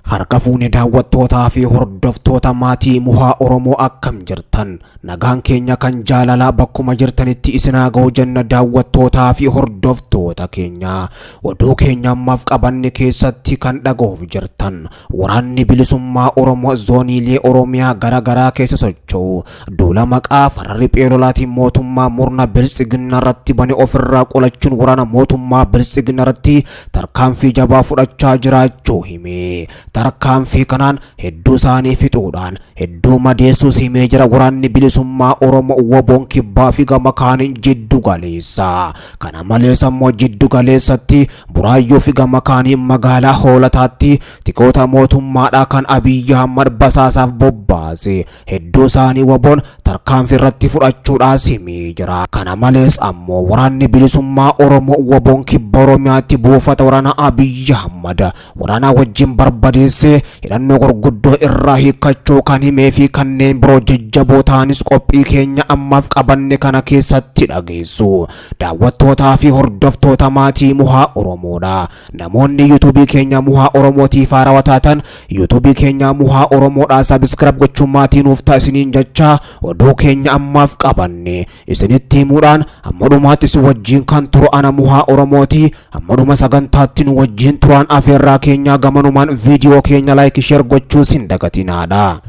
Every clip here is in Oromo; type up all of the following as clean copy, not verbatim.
Harka fuune daawwattootaa fi hordoftoota maatii Muhaa Oromoo, akkam jirtan? Nagaan keenya kan jaalalaa bakkuma jirtanitti isin haa ga'u jenna. Daawwattootaa fi hordoftoota keenya, oduu keenya ammaaf qabanne keessatti kan dhaga'uuf jirtan, waraanni bilisummaa Oromoo zooniilee Oromiyaa gara garaa keessa socho'u duula maqaa farra riphee lolaatiin mootummaa murna biltsiginna irratti bane ofirraa qolachuun waraana mootummaa biltsiginna irratti tarkaanfii jabaa fudhachaa jiraachuu hime. Tarkaanfii kanaan hedduu isaanii fixuudhaan hedduu madeessuus himee jira waraanni bilisummaa Oromoo WBOn kibbaa fi gama kaaniin jiddu galeessa. Kana malees ammoo jiddu galeessatti Buraayyuu fi gama kaaniin magaalaa Hoolataatti tikoota mootummaadhaa kan Abiyyi Ahmad basaasaaf bobbaase hedduu isaanii WBOn tarkaanfii irratti fudhachuudhaas himee jira. Kana malees ammoo waraanni bilisummaa Oromoo WBOn kibba Oromiyaatti buufata waraana Abiyyi Ahmad waraanaa wajjin barbadeessee hidhannoo gurguddoo irraa hiikkachuu kan himee fi kanneen biroo jajjaboo ta'anis qophii keenya ammaaf qabanne kana keessatti dhageessu. Daawwattootaa fi hordoftoota maatii Muhaa Oromoodha. Namoonni yuutuubii keenya Muhaa Oromootiif haarawaa taatan yuutuubii keenya Muhaa Oromoodha subscribe gochuun maatii nuuf ta'a isiniin jecha, oduu keenya ammaaf qabanne isinitti himuudhaan hamma dhumaatti isin wajjin kan turu ana Muhaa Oromooti. Hamma dhuma sagantaatti nu wajjin turaan afeerraa keenyaa. Gamanumaan viidiyoo keenya like, share gochuu sin dagatinaadha.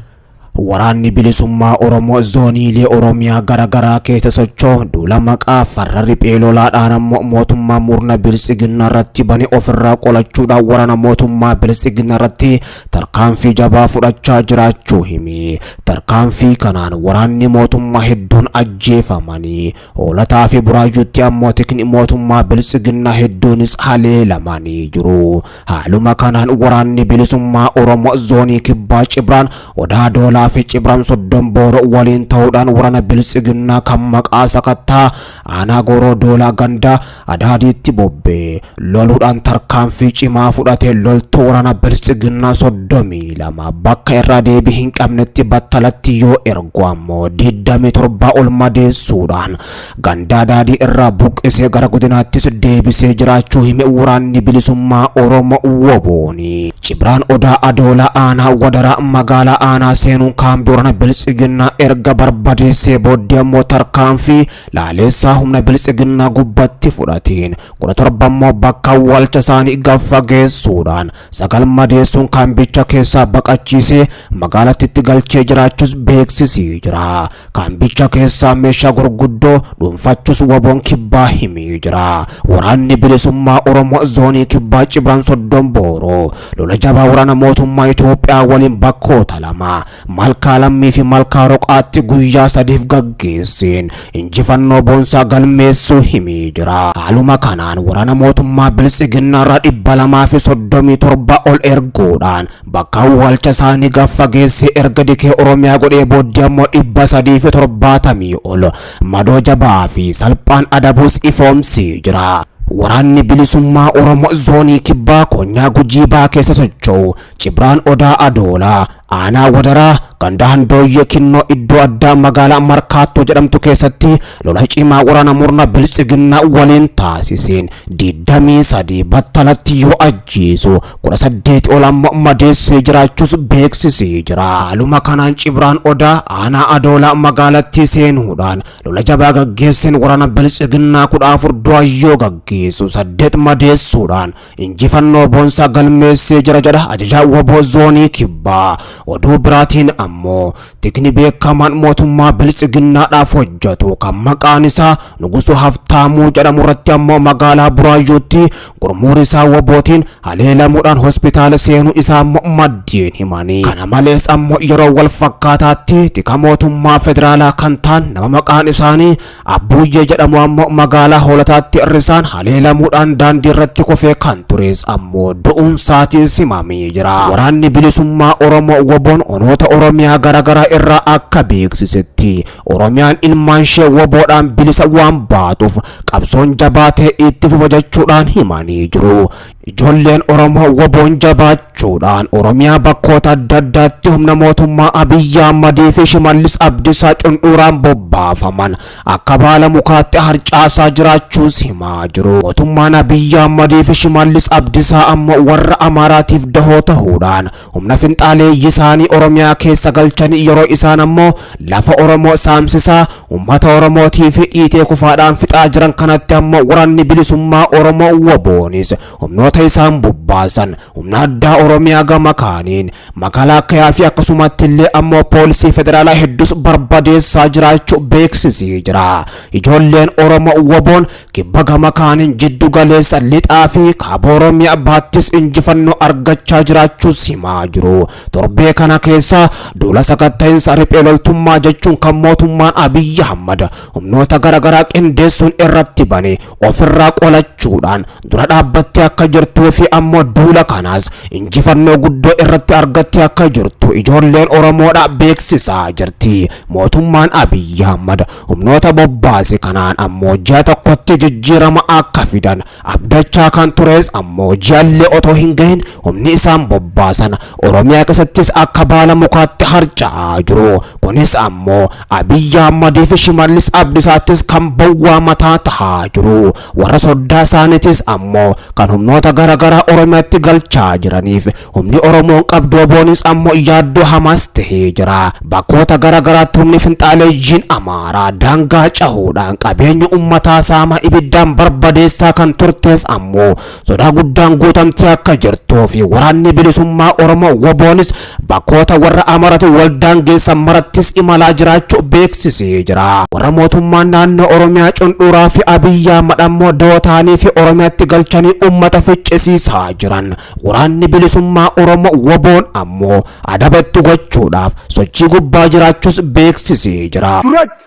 Waraanni bilisummaa Oromoo zooniilee Oromiyaa gara garaa keessa socho'u duula maqaa farra riphee lolaadhaan ammoo mootummaa murna biltsiginna irratti bane ofirraa qolachuudhaan waraana mootummaa biltsiginna irratti tarkaanfii jabaa fudhachaa jiraachuu himi. Tarkaanfii kanaan waraanni mootummaa hedduun ajjeefamanii, Hoolataa fi Buraayyuutti ammoo tikni mootummaa biltsiginnaa hedduunis haleelamanii jiru. Haaluma kanaan waraanni bilisummaa Oromoo zoonii kibbaa Cibraan Odaa Doolaa fi Cibraan Soddon Booroo waliin ta'uudhaan waraana biltsiginnaa kan maqaa sakattaa aanaa Gooroo Doolaa gandaa Adaadiitti bobbee loluudhaan tarkaanfii cimaa fudhatee loltuu waraana biltsiginnaa 32 bakka irraa deebii hin qabnetti battalatti yoo ergu, ammoo 27 ol madeessuudhaan gandaa Daadii irraa buqqisee gara godinaattis deebisee jiraachuu hime waraanni bilisummaa Oromoo WBOni. Cibraan Odaa Adoolaa aanaa Wadaraa magaalaa aanaa seenuun kaambii waraana biltsiginnaa erga barbadeessee booddee ammoo tarkaanfii laaleessaa humna biltsiginnaa gubbatti fudhateen 17 immoo bakka awwaalcha isaanii gaffageessuudhaan 9 madeessuun kaambicha keessaa baqachiisee magaalattitti galchee jiraachuus beeksisee jira. Kaambicha keessaa meeshaa gurguddoo dhuunfachuus WBOn kibbaa himee jira. Waraanni bilisummaa Oromoo zoonii kibbaa Cibraan Soddon Booroo lola jabaa waraana mootummaa Itoophiyaa waliin bakkoota lama, Malkaa Lammii fi Malkaa Roqaatti guyyaa 3f gaggeesseen injifannoo boonsaa galmeessuu himee jira. Haaluma kanaan waraana mootummaa biltsiginnaa irraa 237 ol erguudhaan bakka awwaalcha isaanii gaffageessee erga dikee Oromiyaa godhee booddee ammoo 370 ol madoo jabaa fi salphaan adabuus ifoomsee jira. Waraanni bilisummaa Oromoo zoonii kibbaa konyaa Gujii Baa keessa socho'u Cibraan Odaa Adoolaa aanaa Wadaraa ganda Handooyyee Kinnoo iddoo addaa magaalaa Markaattoo jedhamtu keessatti lola cimaa waraana murna biltsiginnaa waliin taasiseen 23 battalatti yoo ajjeesu, 18 ol ammoo madeessee jiraachuus beeksisee jira. Haaluma kanaan Cibraan Odaa aanaa Adoolaa magaalattii seenuudhaan lola jabaa gaggeesseen waraana biltsiginnaa 14 du'ayyoo gaggeessu 8 madeessuudhaan injifannoo boonsaa galmeessee jira jedha ajajaa WBO zoonii kibbaa. Oduu biraatiin ammoo tikni beekamaan mootummaa biltsiginnaadhaaf hojjetu kan maqaan isaa Nugusu Haftaamuu jedhamu irratti ammoo magaalaa Buraayyuutti gurmuun isaa WBOtiin haleelamuudhaan hospitaala seenuu isaa ammoo maddeen himanii. Kana malees ammoo yeroo wal fakkaataatti tika mootummaa federaalaa kan ta'an nama maqaan isaanii Abbuuyyee jedhamu ammoo magaalaa Hoolataatti risaan haleelamuudhaan daandii irratti kufee kan tures ammoo du'uun isaatiin simamee jira. Waraanni bilisummaa Oromoo WBOn onoota Oromiyaa garaagaraa irraa akka beeksisetti, Oromiyaan ilmaan ishee WBOdhaan bilisa waan baatuuf qabsoon jabaatee itti fufa jechuudhaan himanii jiru. Ijoolleen Oromoo WBOn jabaachuudhaan Oromiyaa bakkoota adda addaatti humna mootummaa Abiyyi Ahmadii fi Shimallis Abdiisaa cundhuuraan bobbaafaman akka baala mukaatti harcaasaa jiraachuus himaa jiru. Mootummaan Abiyyi Ahmadii fi Shimallis Abdiisaa ammoo warra Amaaraatiif dahoo tahuudhaan humna finxaaleeyyii isaanii Oromiyaa keessa galchanii yeroo isaan ammoo lafa Oromoo saamsisaa uummata Oromootii fi dhiitee kufaadhaan fixaa jiran kanatti ammoo waraanni bilisummaa Oromoo WBOnis humnoota isaan bobbaasan humna addaa Oromiyaa gama kaaniin makalaakayaa fi akkasumatti illee ammoo poolisii federaalaa hedduus barbadeessaa jiraachuu beeksisee jira. Ijoolleen Oromoo WBOn kibba gama kaaniin jiddu galeessa lixaa fi kaaba Oromiyaa baattis injifannoo argachaa jiraachuus himaa jiru. Torbee kana keessa duula sakatta'iinsa riphee loltummaa jechuun kan mootummaan Abiyyi Ahmad humnoota garaagaraa qindeessuun irratti bane ofirraa qolachuudhaan dura dhaabbattee akka jirtuu fi ammoo duula kanaas injifannoo guddoo irratti argattee akka jirtu ijoolleen Oromoodha beeksisaa jirti. Mootummaan Abiyyi Ahmad humnoota bobbaase kanaan ammoo ji'a tokkotti jijjiirama akka fidan abdachaa kan tures ammoo ji'allee otoo hin gahin humni isaan bobbaasan Oromiyaa keessattis akka baala mukaatti harca'aa jiru. Kunis ammoo Abiyyi Ahmadii fi Shimallis Abdiisaattis kan bowwaa mataa tahaa jiru. Warra soddaa isaaniitis ammoo kan humnoota garaagaraa Oromiyaatti galchaa jiraniif humni Oromoon qabdu WBOnis ammoo yaaddoo hamaas tahee jira. Bakkoota garaagaraatti humni finxaaleeyyiin Amaaraa daangaa cahuudhaan qabeenya uummataa saamaa ibiddaan barbadeessaa kan turtes ammoo sodaa guddaan guutamtee akka jirtuu fi waraanni bilisummaa Oromoo WBOnis bakkoota warra Amaaraatiin waldaan geessan marattis imalaa jiraachuu beeksisee jira. Warra mootummaan naannoo Oromiyaa cundhuuraa fi Abiyyi Ahmad ammoo dawoo ta'anii fi Oromiyaatti galchanii uummata ficcisiisaa jiran. Waraanni bilisummaa Oromoo WBOn ammoo adabatti gochuudhaaf sochii gubbaa jiraachuus beeksisee jira. Duratti!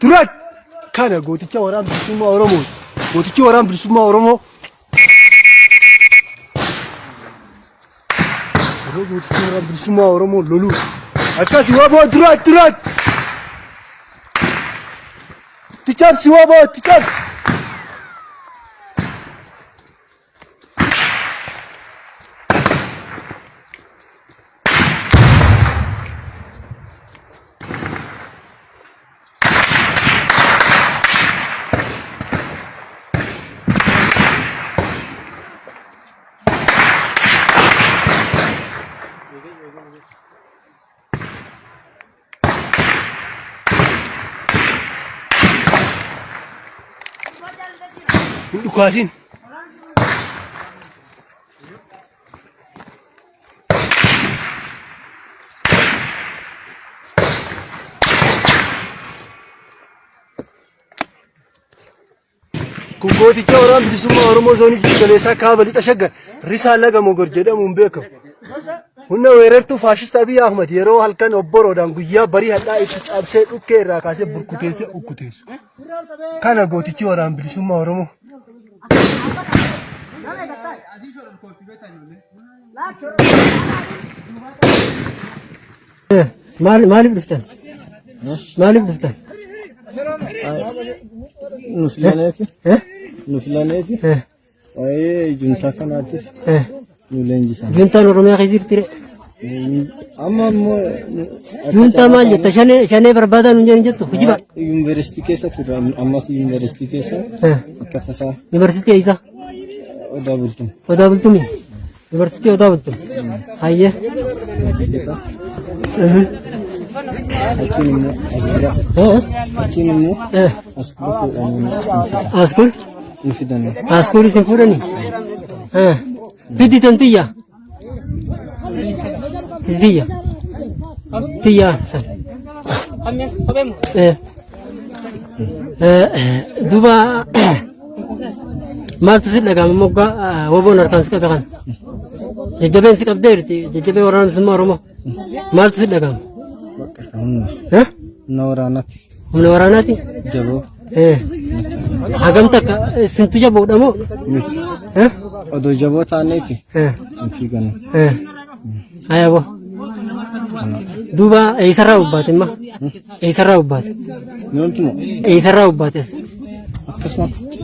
Duratti! Kana gooticha waraana bilisummaa Oromoo. Gootichi waraana bilisummaa Oromoo. Yeroo gootichi waraana bilisummaa Oromoo loluu. Akkasi waboo duratti duratti! Itti cabsi waboo itti cabsi! Hin dhukaasin. Kun gooticha waraana bilisummaa Oromoo zoonii jiddu galeessaa kaaba lixa shaggar risaa laga mogor jedhamuun beekamu. Humna weerartuu faashist Abiy Ahmad yeroo halkan obboroodhaan guyyaa barii hadhaa itti cabsee dhukkee irraa kaasee burkuteessee ukkuteessu. Kana gootichi waraana bilisummaa Oromoo. Maal maaliif dhuftan? Maaliif dhuftan? Nu filaneeti. Eh? Nu filaneeti. Eh? Waa'ee juntaa kanaatiif Eh? nu leenjisan. Juntaan Oromiyaa keessa jirti ree? Amma immoo Juntaa maal jetta? Shanee shanee barbaadaa nuun jedhan jettu? Kijiba. Yuunivarsiitii keessa turre ammas yuunivarsiitii keessa Eh? akka tasaa Yuunivarsiitii eessa? Odaa Bultum. Odaa Bultumii. Yuunivarsiitii Odaa Bultum. Hayyee. Achiin immoo asbira. Eh? Achiin immoo Eh? as fuudhanii Askuul? nu fidanii. Askuul isin fuudhanii? Eh. Fiddi tan tiyya. Tiyya. Tiyya san. Eh. Eh, duuba maaltu si dhaga'ama moggaa woboon harkaan si qabe kana? Jajjabeen si qabdee jirti jajjabee waraana bilisummaa Oromoo. Maaltu si dhaga'ama? Bakka humna. Eh? Humna waraanaati. Humna waraanaati? Jaboo. Eh. Hagam takka sintu jaboodha moo? Miti. Eh? Odoo jaboo taaneeti. Eh. Hin fiigannu. Eh. Haya boo. Duuba eessarraa ubbaate imma? Eessarraa ubbaate? Yoomti moo Eessarraa ubbaates? Akkasumatti.